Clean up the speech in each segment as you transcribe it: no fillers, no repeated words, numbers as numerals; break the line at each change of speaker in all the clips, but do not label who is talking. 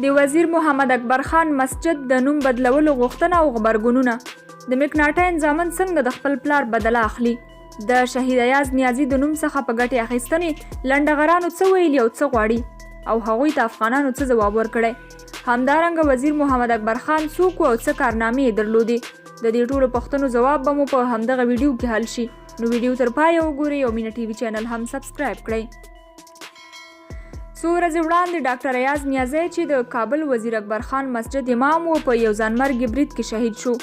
د وزیر محمد اکبر خان مسجد د نوم بدلولو غوښتنه او غبرګونونه، د مکناټین زامن څنګه د خپل پلار بدله اخلي؟ د شهید ایاز نیازي د نوم څخه په ګټې اخیستنې لنډغرانو څه ویلي او څه غواړي او هغوی ته افغانانو څه ځواب ورکړی؟ همدارنګه وزیر محمد اکبر خان څوک و او څه کارنامې یې درلودې؟ د دې ټولو پوښتنو ځواب به مو په همدغه ویډیو کې حل شي، نو ویډیو تر پایه وګورئ او مینه ټي وي چینل هم سبسکرایب کړئ. څو ورځې وړاندې ډاکټر ایاز نیازی چې د کابل وزیر اکبر خان مسجد امام و، په یو ځانمرګي برید کې شهید شو.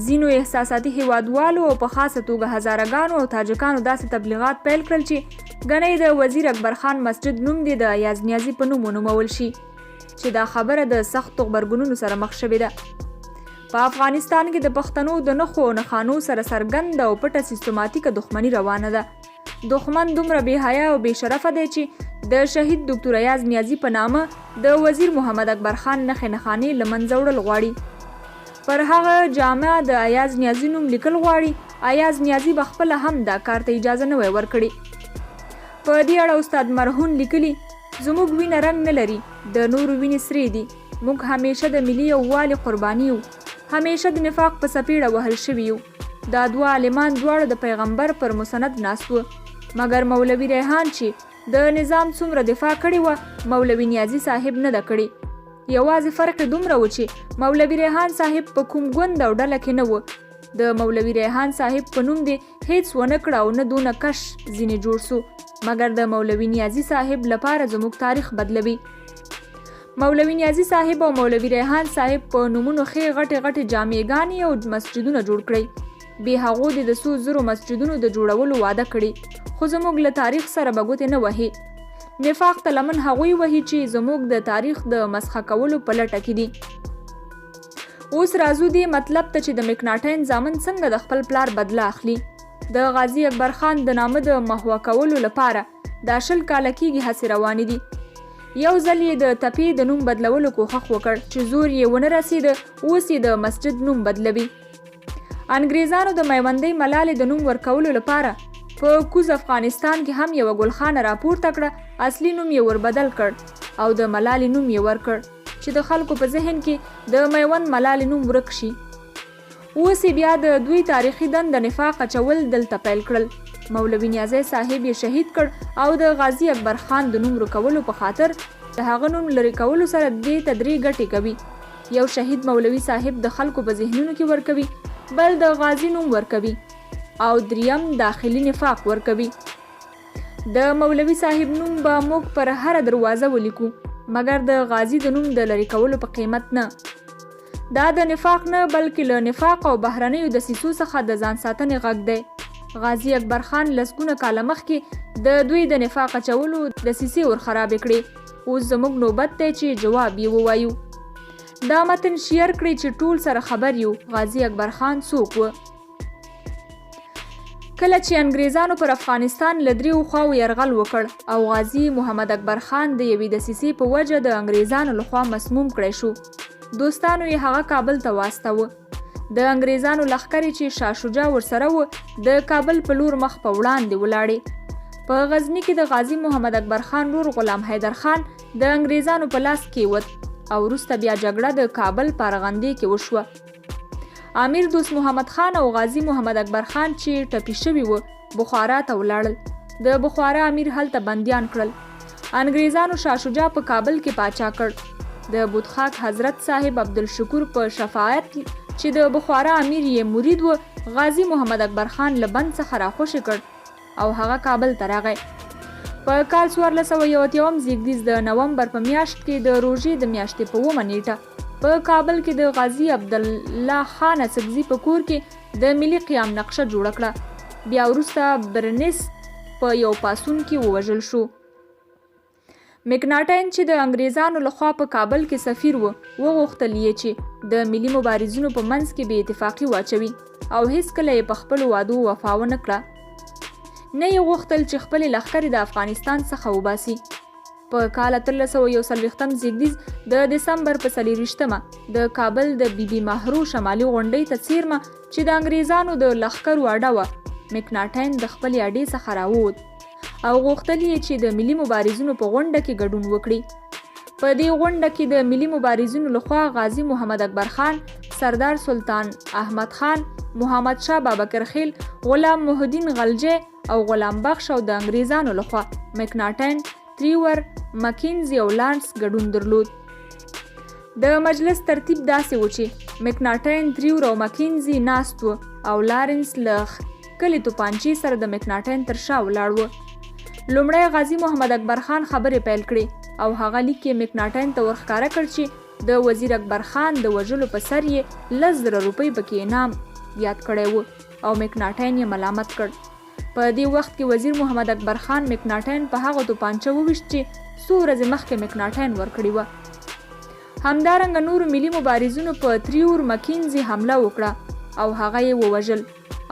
ځینو احساساتي هیوادوالو او په خاصه توګه هزاره ګانو او تاجکانو داسې تبلیغات پیل کړل چې ګنې د وزیر اکبر خان مسجد نوم دې د ایاز نیازي په نوم ونومول شي، چې دا خبره د سختو غبرګونونو سره مخ شوې ده. په افغانستان کې د پښتنو د نښو او نښانو سره څرګنده او پټه سیستماتیکه دښمني روانه ده. دښمن دومره بې حیا او بې شرفه دی چې د شهید دوکتور ایاز نیازي په نامه د وزیر محمد اکبر خان نښې نښانې له منځه وړل غواړي. پر هغه جامه د ایاز نیازي نوم لیکل غواړي، ایاز نیازي به خپله هم دا کار ته اجازه نه وای ورکړې. په دې اړه استاد مرهون لیکلي، زموږ وینه رنګ نه لري، د نورو وینې سرې دي. موږ همیشه د ملي یووالي قرباني یو، همیشه د نفاق په څپېړه وهل شوي یو. دا دوه عالمان دواړه د پیغمبر پر مسند ناست وو، مګر مولوي ریحان چې د نظام څومره دفاع کړې وه، مولوي نیازي صاحب نه ده کړې. یوازې فرق یې دومره و چې مولوي ریحان صاحب په کوم ګوند او ډله کې نه و. د مولوي ریحان صاحب په نوم دې هیڅ ونه کړه او نه دونه کش ځینې جوړ سو، مګر د مولوي نیازي صاحب لپاره زموږ تاریخ بدلوي. مولوي نیازي صاحب او مولوي ریحان صاحب په نومونو ښې غټې غټې جامع ګانې او مسجدونه جوړ کړئ. بې هغو دې د څو زرو مسجدونو د جوړولو وعده کړې، خو زموږ له تاریخ سره به ګوتې نه وهې. نفاق ته لمن هغوی وهي چې زموږ د تاریخ د مسخه کولو په لټه کې دي. اوس راځو دې مطلب ته چې د مکناټین زامن څنګه د خپل پلار بدله اخلي. د غازي اکبر خان د نامه د محوه کولو لپاره دا 20 کاله کېږي هڅې روانې دي. یو ځل یې د تپې د نوم بدلولو کوښښ وکړ چې زور یې ونه رسېده، اوس یې د مسجد نوم بدلوي. انګریزانو د میوندۍ ملالې د نوم ورکولو لپاره په کوز افغانستان کې هم یوه ګلخانه راپورته کړه، اصلي نوم یې وربدل کړ او د ملالې نوم یې ورکړ چې د خلکو په ذهن کې د میوند ملالې نوم ورک شي. اوس یې بیا د دوی تاریخي دنده نفاق اچول دلته پیل کړل. مولوي نیازی صاحب یې شهید کړ او د غازي اکبر خان د نوم ورکولو په خاطر د هغه نوم لرې کولو سره دې ته درې ګټې کوي، یو شهید مولوي صاحب د خلکو په ذهنونو کې ورکوي، بل د غازي نوم ورکوي او دریم داخلي نفاق ورکوي. د مولوي صاحب نوم به موږ پر هره دروازه ولیکو، مګر د غازي د نوم د لرې کولو په قیمت نه. دا د نفاق نه، بلکې له نفاق او بهرنیو دسیسو څخه د ځان ساتنې غږ دی. غازي اکبر خان لسګونه کاله مخکې د دوی د نفاق اچولو دسیسې ور خرابې کړې، اوس زموږ نوبت دی چې جواب یې ووایو. دا متن شیر کړئ چې ټول سره خبر یو غازي اکبر خان څوک و. کله چې انګریزانو پر افغانستان له دریو خواو یرغل وکړ او غازي محمد اکبر خان د یوې دسیسې په وجه د انګریزانو لخوا مسموم کړی شو، دوستانو یې هغه کابل ته واستاوه. د انګریزانو لښکرې چې شاه شجاع ورسره و، د کابل په لور مخ په وړاندې ولاړې. په غزني کې د غازي محمد اکبر خان ورور غلام حیدر خان د انګریزانو په لاس کېوت او وروسته بیا جګړه د کابل په ارغندې کې وشوه. امیر دوست محمد خان او غازي محمد اکبر خان چې ټپي شوي وو، بخارا ته ولاړل. د بخارا امیر هلته بندیان کړل. انګریزانو شاه شجاع په کابل کې پاچا کړ. د بودخاک حضرت صاحب عبدالشکور په شفاعت چې د بخارا امیر یې مرید و، غازي محمد اکبر خان له بند څخه راخوشې کړ او هغه کابل ته راغی. په کال 1481 زیږدیز د نومبر په میاشت کې د روژې د میاشتې په اوومه نیټه په کابل کې د غازي عبدالله خان اڅکزي په کور کې د ملي قیام نقشه جوړه کړه. بیا وروسته برنس په یو پاڅون کې ووژل شو. مکناټین چې د انګریزانو له خوا په کابل کې سفیر و، وغوښتل یې چې د ملي مبارزینو په منځ کې بې اتفاقي واچوي او هیڅکله یې په خپلو وعدو وفا ونه کړه. نه یې غوښتل چې خپلې لښکرې د افغانستان څخه وباسي. په کال 1841 زیږدیز د دسمبر په 24مه د کابل د بي بي مهرو شمالي غونډۍ ته څیرمه چې د انګریزانو د لښکرو اډه وه، مکناټین د خپلې اډې څخه راووت او غوښتل یې چې د ملي مبارزینو په غونډه کې ګډون وکړي. په دې غونډه کې د ملي مبارزینو لخوا غازي محمد اکبر خان، سردار سلطان احمد خان، محمد شاه بابکرخیل، غلام محدین غلجی او غلام بخش او د انګریزانو لخوا مکناټین، تریور، مکینزي او لانس ګډون درلود. د مجلس ترتیب داسې و چې مکناټین، تریور او مکینزي ناست و او لارنس له ښکلې توپانچې سره د مکناټین تر شا ولاړ و. لومړی غازي محمد اکبر خان خبرې پیل کړې او هغه لیک یې مکناټین ته ورښکاره کړ چې د وزیر اکبر خان د وژلو په سر یې 10,000 روپۍ پکې انعام یاد کړی و او مکناټین یې ملامت کړ. په دې وخت کې وزیر محمد اکبر خان مکناټین په هغه توپانچه وویشت چې څو ورځې مخکې مکناټین ورکړې وه. همدارنګه نورو ملي مبارزینو په تریور مکینزي حمله وکړه او هغه یې ووژل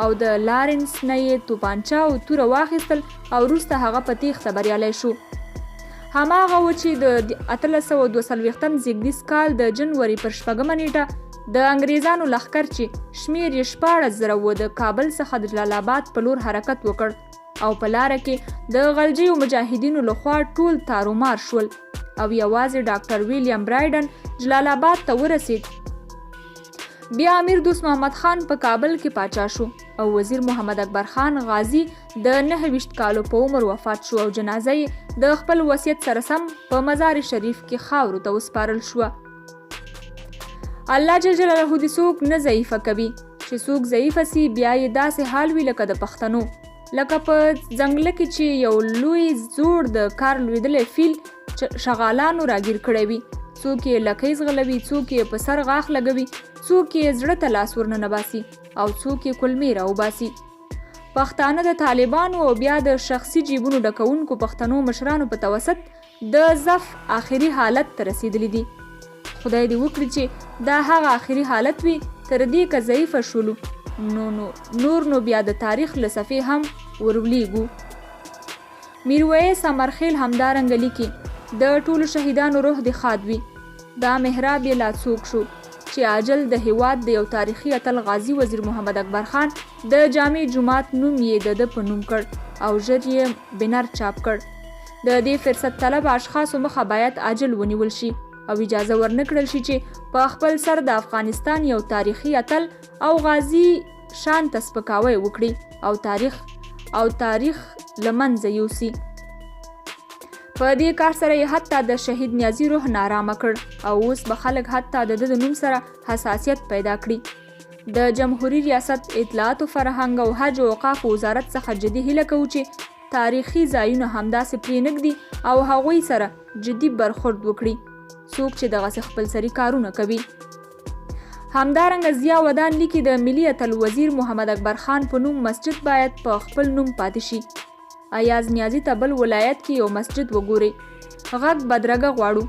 او د لارنس نه یې توپانچه او توره واخیستل او وروسته هغه په تیښته بریالی شو. هماغه و چې د 1842 زیږدیز کال د جنوري پر 6مه نیټه د انګریزانو لښکر چې شمیر یې 16,000 و د کابل څخه د جلال آباد په لور حرکت وکړ او په لاره کې د غلجیو مجاهدینو لخوا ټول تارومار شول او یوازې ډاکټر ویلیام برایډن جلال آباد ته ورسید. بیا امیر دوست محمد خان په کابل کې پاچا شو او وزیر محمد اکبر خان غازي د 29 کالو په عمر وفات شو او جنازه یې د خپل وصیت سره سم په مزار شریف کې خاورو ته وسپارل شوه. الله جل جلاله دې څوک نه ضعیفه کوي، چې څوک ضعیفه سي بیا یې داسې حال وي لکه د پښتنو، لکه په ځنګله کې چې یو لوی زوړ د کار لوېدلی فیل شغالانو راګیر کړی وي، څوک یې لکۍ ځغلوي، څوک یې په سر غاښ لګوي، څوک یې زړه ته لاس ورننباسي او څوک یې کولمې راوباسي. پښتانه د طالبانو او بیا د شخصي جیبونو ډکوونکو پښتنو مشرانو په توسط د ضعف آخري حالت ته رسېدلي دي. خدای دې وکړي چې دا هغه آخري حالت وي، تر دې که ضعیفه شولو نو نور نو بیا د تاریخ له صفحې هم ورولېږو. میرویس امرخیل همدارنګه لیکي، د ټولو شهیدانو روح دې ښاد وي. دا محراب یې لا څوک شو چې عاجل د هیواد د یو تاریخي اتل غازي وزیر محمد اکبر خان د جامع جومات نوم یې د ده په نوم کړ او ژر یې بنر چاپ کړ. د دې فرصت طلب اشخاصو مخه باید عاجل ونیول شي او اجازه ورنکړل شي چې په خپل سر د افغانستان یو تاریخي اتل او غازي شان ته سپکاوی وکړي او تاریخ له منځه یوسي. په دې کار سره یې حتی د شهید نیازي روح نارامه کړ او اوس به خلک حتی د ده د نوم سره حساسیت پیدا کړي. د جمهوري ریاست، اطلاعاتو، فرهنګ او حج او اوقافو وزارت څخه جدي هیله کوو چې تاریخي ځایونه همداسې پرې نږدي او هغوی سره جدي برخورد وکړي، څوک چې دغسې خپلسري کارونه کوي. همدارنګه ضیا ودان لیکي، د ملي اتل وزیر محمد اکبر خان په نوم مسجد باید په خپل نوم پاتې شي. ایاز نیازي ته بل ولایت کې یو مسجد وګورئ. غږ بدرګه غواړو.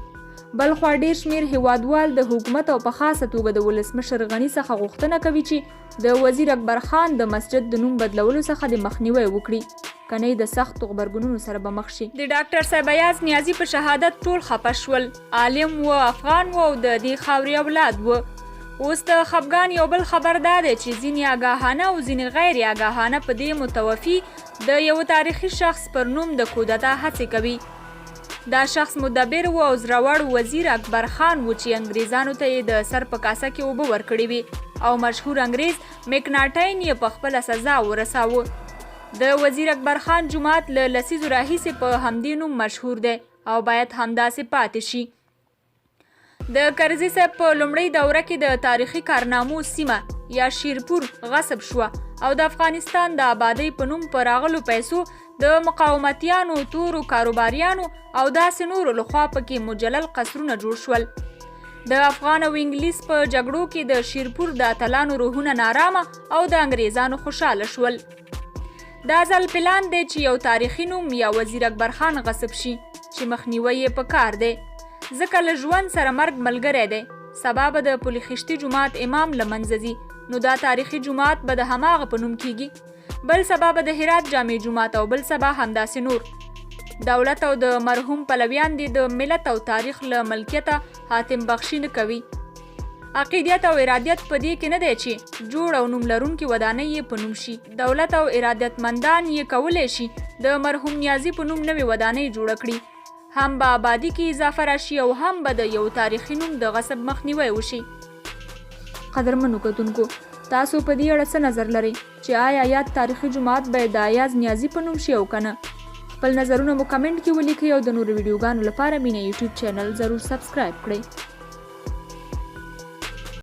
بلخوا ډېر شمېر هیوادوال د حکومت او په خاصه توګه د ولسمشر غني څخه غوښتنه کوي چې د وزیر اکبر خان د مسجد د نوم بدلولو څخه د مخنیوی وکړي، کنه د سختو غبرګونونو سره به مخ شي. د ډاکټر صاحب ایاز نیازي په شهادت ټول خپه شول. عالم و، افغان و او د دې خاورې اولاد و. اوس د خفګان یو بل خبر دا دی چې ځینې آګاهانه او ځینې غیر آګاهانه په دې متوفي د یو تاریخي شخص پر نوم د کودتا هڅې کوي. دا شخص مدبر و او زړور وزیر اکبر خان و چې انګریزانو ته یې د سر په کاسه کې اوبه ورکړې وې او مشهور انګریز مکناټین یې په خپله سزا ورساوه. د وزیر اکبر خان جومات له لسیزو راهیسې په همدې نوم مشهور دی او باید همداسې پاتې شي. د کرزي صاحب په لومړۍ دوره کې د تاریخي کارنامو سیمه یا شیرپور غصب شوه او د افغانستان د آبادۍ په نوم په راغلو پیسو د مقاومتیانو، تورو کاروباریانو او داسې نورو لخوا پکې مجلل قصرونه جوړ شول. د افغان او انګلیس په جګړو کې د شیرپور د اتلانو روحونه نارامه او د انګریزانو خوشاله شول. دا ځل پلان دی چې یو تاریخي نوم یا وزیر اکبر خان غصب شي چې مخنیوی یې په کار دی، ځکه له ژوند سره مرګ ملګری دی. سبا به د پل خشتي جومات امام له منځه ځي، نو دا تاریخي جومات به د هماغه په نوم کیږي. بل سبا به د هرات جامع جومات او بل سبا همداسې نور. دولت او د مرحوم پلویان دې د ملت او تاریخ له ملکیته حاتم بخشي نه کوي. عقیدیت او ارادیت په دې کې نه دی چې جوړ او نوم لرونکي ودانۍ یې په نوم شي. دولت او ارادیتمندان یې کولی شي د مرحوم نیازي په نوم نوې ودانۍ جوړه کړي. هم به ابادي کې اضافه راشي او هم به د یو تاریخي نوم د غصب مخنیوی وشي. قدرمنو کتونکو! تاسو په دې اړه څه نظر لرئ چې آیا یاد تاریخي جومات باید د ایاز نیازي په نوم شي او که نه؟ خپل نظرونه مو کمنټ کې ولیکئ او د نورو ویډیوګانو لپاره مینه یوټیوب چینل ضرور سبسکرایب کړئ.